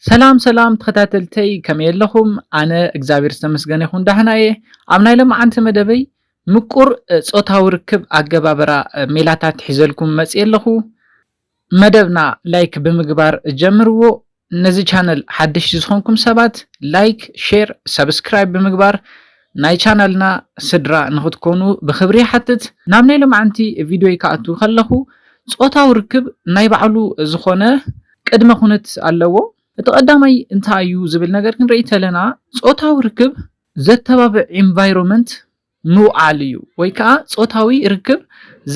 ሰላም ሰላም ተኸታተልተይ፣ ከመይ ኣለኹም? ኣነ እግዚኣብሔር ዝተመስገነ ይኹን ደሕና እየ። ኣብ ናይ ሎማዓንቲ መደበይ ምቁር ጾታዊ ርክብ ኣገባብራ ሜላታት ሒዘልኩም መፅየ ኣለኹ። መደብና ላይክ ብምግባር ጀምርዎ። ነዚ ቻነል ሓደሽቲ ዝኾንኩም ሰባት ላይክ፣ ሼር፣ ሰብስክራይብ ብምግባር ናይ ቻናልና ስድራ ንኽትኮኑ ብኽብሪ ይሓትት። ናብ ናይ ሎማዓንቲ ቪድዮይ ክኣቱ ከለኹ፣ ጾታዊ ርክብ ናይ ባዕሉ ዝኾነ ቅድመ ኩነት ኣለዎ። እቲ ቀዳማይ እንታይ እዩ ዝብል ነገር ክንርኢ ተለና፣ ጾታዊ ርክብ ዘተባብዕ ኢንቫይሮንመንት ምውዓል እዩ፣ ወይ ከዓ ጾታዊ ርክብ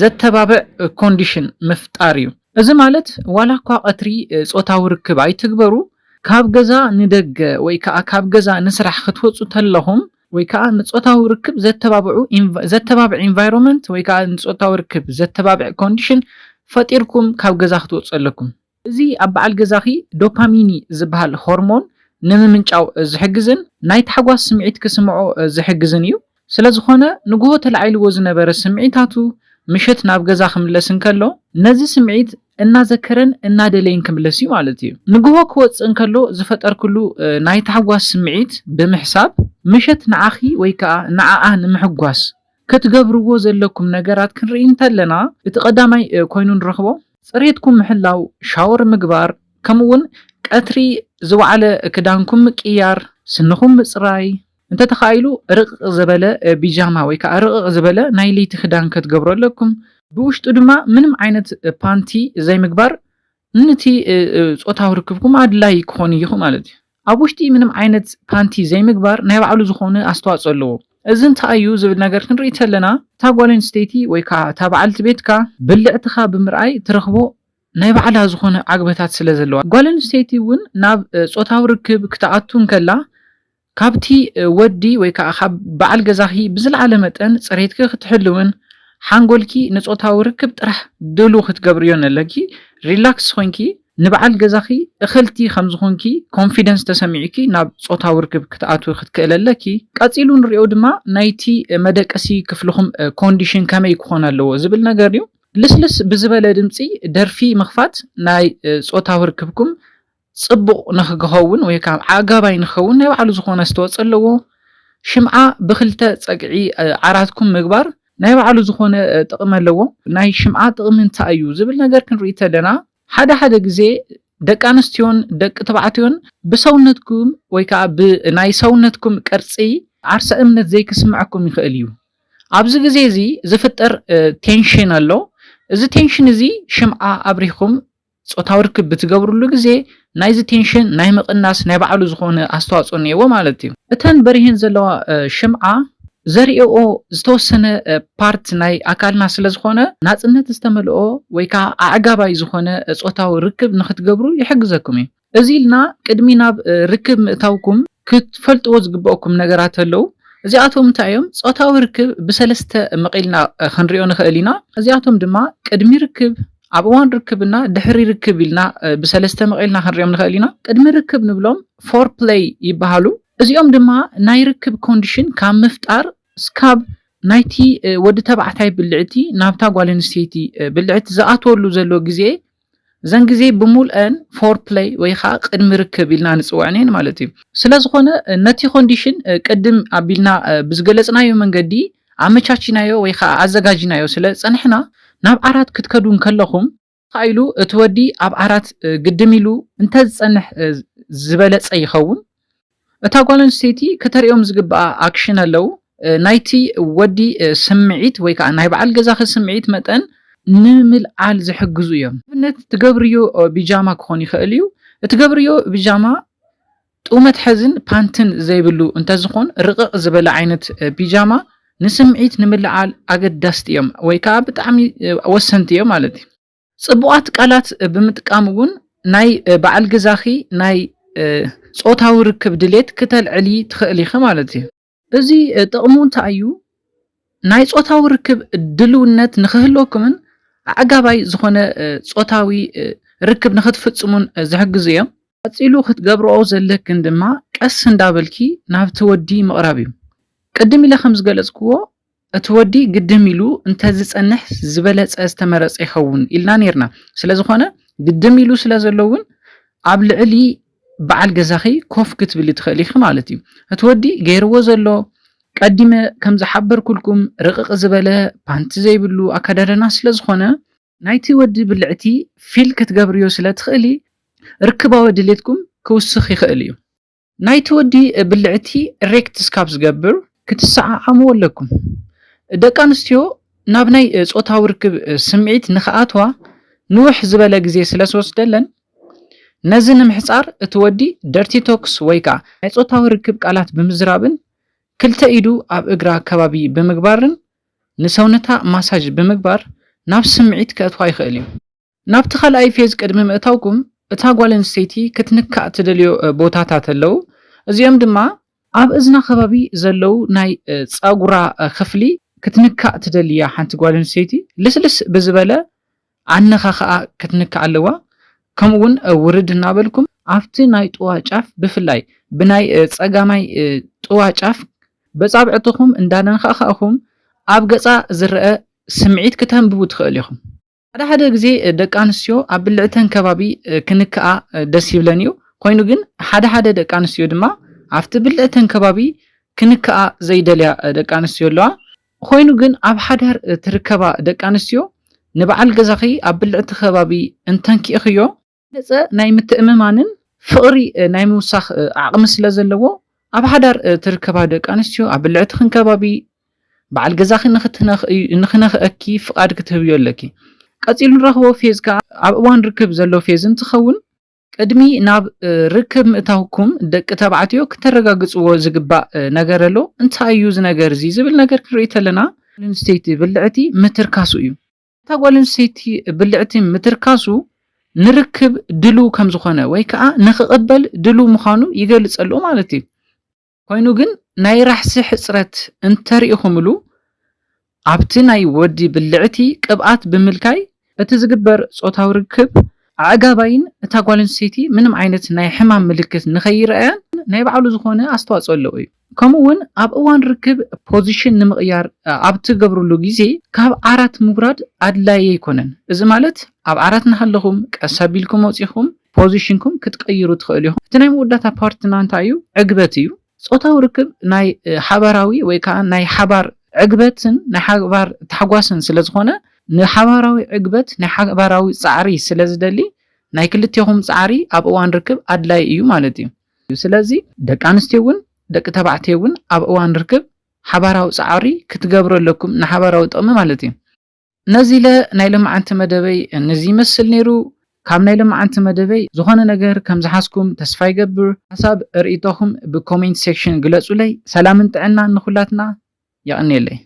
ዘተባብዕ ኮንዲሽን ምፍጣር እዩ። እዚ ማለት ዋላ እኳ ቀትሪ ጾታዊ ርክብ ኣይትግበሩ፣ ካብ ገዛ ንደገ ወይ ከዓ ካብ ገዛ ንስራሕ ክትወፁ ተለኹም ወይ ከዓ ንጾታዊ ርክብ ዘተባብዑ ኢንቫ- ዘተባብዕ ኢንቫይሮንመንት ወይ ከዓ ንጾታዊ ርክብ ዘተባብዕ ኮንዲሽን ፈጢርኩም ካብ ገዛ ክትወፁ ኣለኩም። እዚ ኣብ በዓል ገዛኺ ዶፓሚኒ ዝበሃል ሆርሞን ንምምንጫው ዝሕግዝን ናይ ታሕጓስ ስምዒት ክስምዖ ዝሕግዝን እዩ። ስለ ዝኾነ ንግሆ ተላዒልዎ ዝነበረ ስምዒታቱ ምሸት ናብ ገዛ ክምለስ እንከሎ ነዚ ስምዒት እናዘከረን እናደለየን ክምለስ እዩ ማለት እዩ። ንግሆ ክወፅእ እንከሎ ዝፈጠርክሉ ናይ ታሕጓስ ስምዒት ብምሕሳብ ምሸት ንዓኺ ወይ ከዓ ንዓኣ ንምሕጓስ ክትገብርዎ ዘለኩም ነገራት ክንርኢ እንተለና እቲ ቀዳማይ ኮይኑ ንረኽቦ ፅሬትኩም ምሕላው፣ ሻወር ምግባር፣ ከምኡ እውን ቀትሪ ዝወዓለ ክዳንኩም ምቅያር፣ ስንኹም ምፅራይ፣ እንተተኻኢሉ ርቕቕ ዝበለ ቢጃማ ወይ ከዓ ርቕቕ ዝበለ ናይ ለይቲ ክዳን ክትገብሩ ኣለኩም። ብውሽጡ ድማ ምንም ዓይነት ፓንቲ ዘይምግባር ንቲ ጾታዊ ርክብኩም ኣድላይ ክኾን እዩ ማለት እዩ። ኣብ ውሽጢ ምንም ዓይነት ፓንቲ ዘይምግባር ናይ ባዕሉ ዝኾነ ኣስተዋፅኦ ኣለዎ። እዚ እንታይ እዩ ዝብል ነገር ክንርኢ ተለና እታ ጓል ኣንስተይቲ ወይ ከዓ እታ በዓልቲ ቤትካ ብልዕትኻ ብምርኣይ ትረኽቦ ናይ ባዕላ ዝኾነ ዓግበታት ስለ ዘለዋ ጓል ኣንስተይቲ እውን ናብ ጾታዊ ርክብ ክትኣቱ እንከላ ካብቲ ወዲ ወይ ከዓ ካብ በዓል ገዛኺ ብዝለዓለ መጠን ፅሬትኪ ክትሕልውን ሓንጎልኪ ንጾታዊ ርክብ ጥራሕ ድሉ ክትገብርዮ ነለኪ። ሪላክስ ኮንኪ ንበዓል ገዛኺ እኽልቲ ከም ዝኾንኪ ኮንፊደንስ ተሰሚዑኪ ናብ ጾታዊ ርክብ ክትኣትዊ ክትክእል ኣለኪ። ቀፂሉ ንሪኦ ድማ ናይቲ መደቀሲ ክፍልኹም ኮንዲሽን ከመይ ክኾን ኣለዎ ዝብል ነገር እዩ። ልስልስ ብዝበለ ድምፂ ደርፊ ምኽፋት ናይ ጾታዊ ርክብኩም ፅቡቕ ንክኸውን ወይ ከዓ ኣጋባይ ንክኸውን ናይ ባዕሉ ዝኾነ ኣስተዋፅኦ ኣለዎ። ሽምዓ ብክልተ ፀግዒ ዓራትኩም ምግባር ናይ ባዕሉ ዝኾነ ጥቕሚ ኣለዎ። ናይ ሽምዓ ጥቕሚ እንታይ እዩ ዝብል ነገር ክንርኢ ተለና ሓደ ሓደ ግዜ ደቂ ኣንስትዮን ደቂ ተባዕትዮን ብሰውነትኩም ወይ ከዓ ብናይ ሰውነትኩም ቅርፂ ዓርሰ እምነት ዘይክስምዐኩም ይኽእል እዩ። ኣብዚ ግዜ እዚ ዝፍጠር ቴንሽን ኣሎ። እዚ ቴንሽን እዚ ሽምዓ ኣብሪኹም ጾታዊ ርክብ ብትገብርሉ ግዜ ናይዚ ቴንሽን ናይ ምቕናስ ናይ ባዕሉ ዝኾነ ኣስተዋፅኦ እኒአዎ ማለት እዩ። እተን በሪህን ዘለዋ ሽምዓ ዘርእኦ ዝተወሰነ ፓርት ናይ ኣካልና ስለ ዝኾነ ናፅነት ዝተመልኦ ወይ ከዓ ኣዕጋባይ ዝኾነ ጾታዊ ርክብ ንክትገብሩ ይሕግዘኩም እዩ። እዚ ኢልና ቅድሚ ናብ ርክብ ምእታውኩም ክትፈልጥዎ ዝግበአኩም ነገራት ኣለዉ። እዚኣቶም እንታይ እዮም? ጾታዊ ርክብ ብሰለስተ መቒልና ክንሪኦ ንኽእል ኢና። እዚኣቶም ድማ ቅድሚ ርክብ፣ ኣብ እዋን ርክብና ድሕሪ ርክብ ኢልና ብሰለስተ መቒልና ክንሪኦም ንኽእል ኢና። ቅድሚ ርክብ ንብሎም ፎር ፕለይ ይበሃሉ። እዚኦም ድማ ናይ ርክብ ኮንዲሽን ካብ ምፍጣር ስካብ ናይቲ ወዲ ተባዕታይ ብልዕቲ ናብታ ጓል ኣንስተይቲ ብልዕቲ ዝኣትወሉ ዘሎ ግዜ እዘን ግዜ ብምልአን ፎር ፕለይ ወይ ከዓ ቅድሚ ርክብ ኢልና ንፅውዐን እየን ማለት እዩ። ስለ ዝኾነ ነቲ ኮንዲሽን ቅድም ኣቢልና ብዝገለፅናዮ መንገዲ ኣመቻችናዮ ወይ ከዓ ኣዘጋጅናዮ ስለ ዝፀንሕና ናብ ዓራት ክትከዱ እንከለኹም ኢሉ እቲ ወዲ ኣብ ዓራት ግድም ኢሉ እንተዝፀንሕ ዝበለፀ ይኸውን። እታ ጓል ኣንስተይቲ ከተርእዮም ዝግብኣ ኣክሽን ኣለዉ። ናይቲ ወዲ ስምዒት ወይ ከዓ ናይ በዓል ገዛኺ ስምዒት መጠን ንምልዓል ዝሕግዙ እዮም። ንኣብነት ትገብርዮ ቢጃማ ክኾን ይኽእል እዩ። እትገብርዮ ቢጃማ ጡብ መትሓዝን ፓንትን ዘይብሉ እንተዝኾን ርቕቕ ዝበለ ዓይነት ቢጃማ ንስምዒት ንምልዓል ኣገዳስቲ እዮም ወይ ከዓ ብጣዕሚ ወሰንቲ እዮም ማለት እዩ። ፅቡቓት ቃላት ብምጥቃም እውን ናይ በዓል ገዛኺ ናይ ጾታዊ ርክብ ድሌት ክተልዕሊ ትኽእል ኢኺ ማለት እዩ። እዚ ጥቕሙ እንታይ እዩ? ናይ ጾታዊ ርክብ ድልውነት ንክህልወኩምን ኣዕጋባይ ዝኾነ ጾታዊ ርክብ ንክትፍፅሙን ዝሕግዙ እዮም። ቀፂሉ ክትገብርኦ ዘለክን ድማ ቀስ እንዳበልኪ ናብቲ ወዲ ምቕራብ እዩ። ቅድም ኢለ ከም ዝገለፅክዎ እቲ ወዲ ግድም ኢሉ እንተዝፀንሕ ዝበለፀ ዝተመረፀ ይኸውን ኢልና ነይርና። ስለ ዝኾነ ግድም ኢሉ ስለ ዘሎ እውን ኣብ ልዕሊ በዓል ገዛኺ ኮፍ ክትብሊ ትኽእሊ ኢኺ ማለት እዩ። እቲ ወዲ ገይርዎ ዘሎ ቀዲመ ከም ዝሓበርኩልኩም ርቕቕ ዝበለ ፓንቲ ዘይብሉ ኣከዳድና ስለ ዝኾነ ናይቲ ወዲ ብልዕቲ ፊል ክትገብርዮ ስለ ትኽእሊ ርክባዊ ድሌትኩም ክውስኽ ይኽእል እዩ። ናይቲ ወዲ ብልዕቲ ኢሬክት ስካብ ዝገብር ክትሰዓዓምዎ ኣለኩም። ደቂ ኣንስትዮ ናብ ናይ ጾታዊ ርክብ ስምዒት ንኽኣትዋ ንውሕ ዝበለ ግዜ ስለ ዝወስደለን ነዚ ንምሕጻር እቲ ወዲ ደርቲ ቶክስ ወይ ከዓ ናይ ጾታዊ ርክብ ቃላት ብምዝራብን ክልተ ኢዱ ኣብ እግራ ከባቢ ብምግባርን ንሰውነታ ማሳጅ ብምግባር ናብ ስምዒት ከእትዋ ይኽእል እዩ። ናብቲ ካልኣይ ፌዝ ቅድሚ ምእታውኩም እታ ጓል ኣንስተይቲ ክትንካእ ትደልዮ ቦታታት ኣለዉ። እዚኦም ድማ ኣብ እዝና ከባቢ ዘለዉ ናይ ጸጉራ ክፍሊ ክትንካእ ትደልያ ሓንቲ ጓል ኣንስተይቲ ልስልስ ብዝበለ ኣነኻኽኣ ክትንካእ ኣለዋ። ከምኡ እውን ውርድ እናበልኩም ኣብቲ ናይ ጥዋ ጫፍ ብፍላይ ብናይ ጸጋማይ ጥዋ ጫፍ በጻብዕትኹም እንዳነኻኻእኹም ኣብ ገጻ ዝረአ ስምዒት ክተንብቡ ትኽእል ኢኹም። ሓደ ሓደ ግዜ ደቂ ኣንስትዮ ኣብ ብልዕተን ከባቢ ክንክኣ ደስ ይብለን እዩ። ኮይኑ ግን ሓደ ሓደ ደቂ ኣንስትዮ ድማ ኣብቲ ብልዕተን ከባቢ ክንክኣ ዘይደልያ ደቂ ኣንስትዮ ኣለዋ። ኮይኑ ግን ኣብ ሓዳር ትርከባ ደቂ ኣንስትዮ ንበዓል ገዛኺ ኣብ ብልዕቲ ከባቢ እንተንኪእኽዮ ገጸ ናይ ምትእምማንን ፍቕሪ ናይ ምውሳኽ ዓቕሚ ስለ ዘለዎ ኣብ ሓዳር ትርከባ ደቂ ኣንስትዮ ኣብ ብልዕትኽን ከባቢ በዓል ገዛኺ ንኽትነኽ- ንኽነኽአኪ ፍቓድ ክትህብዮ ኣለኪ። ቀጺሉ ንረኽቦ ፌዝ ከዓ ኣብ እዋን ርክብ ዘሎ ፌዝ እንትኸውን ቅድሚ ናብ ርክብ ምእታውኩም ደቂ ተባዕትዮ ክተረጋግጽዎ ዝግባእ ነገር ኣሎ። እንታይ እዩ እዚ ነገር እዚ ዝብል ነገር ክንርኢ ተለና ኣንስተይቲ ብልዕቲ ምትርካሱ እዩ። እታ ጓል ኣንስተይቲ ብልዕቲ ምትርካሱ ንርክብ ድሉ ከም ዝኾነ ወይ ከዓ ንኽቕበል ድሉ ምዃኑ ይገልጸሉ ማለት እዩ። ኮይኑ ግን ናይ ራሕሲ ሕጽረት እንተሪእኹምሉ ኣብቲ ናይ ወዲ ብልዕቲ ቅብኣት ብምልካይ እቲ ዝግበር ጾታዊ ርክብ ኣዕጋባይን እታ ጓል ኣንስተይቲ ምንም ዓይነት ናይ ሕማም ምልክት ንኸይረኣያን ናይ ባዕሉ ዝኾነ ኣስተዋጽኦ ኣለዎ እዩ። ከምኡ እውን ኣብ እዋን ርክብ ፖዚሽን ንምቕያር ኣብ ትገብርሉ ግዜ ካብ ዓራት ምውራድ ኣድላዪ ኣይኮነን። እዚ ማለት ኣብ ዓራት እናሃለኹም ቀስ ኣቢልኩም ወፂኹም ፖዚሽንኩም ክትቀይሩ ትኽእሉ ኢኹም። እቲ ናይ መወዳእታ ፓርትና እንታይ እዩ? ዕግበት እዩ። ጾታዊ ርክብ ናይ ሓባራዊ ወይ ከዓ ናይ ሓባር ዕግበትን ናይ ሓባር ታሕጓስን ስለ ዝኾነ ንሓባራዊ ዕግበት ናይ ሓባራዊ ጻዕሪ ስለ ዝደሊ ናይ ክልቴኹም ጻዕሪ ኣብ እዋን ርክብ ኣድላይ እዩ ማለት እዩ። ስለዚ ደቂ ኣንስትዮ እውን ደቂ ተባዕትዮ እውን ኣብ እዋን ርክብ ሓባራዊ ጻዕሪ ክትገብሩ ኣለኩም ንሓባራዊ ጥቕሚ ማለት እዩ። ነዚ ኢለ ናይ ሎማዓንቲ መደበይ ነዚ ይመስል ነይሩ። ካብ ናይ ሎማዓንቲ መደበይ ዝኾነ ነገር ከም ዝሓዝኩም ተስፋ ይገብር። ሓሳብ ርእይቶኹም ብኮሜንት ሴክሽን ግለጹለይ። ሰላምን ጥዕናን ንኹላትና። የቐንየለይ።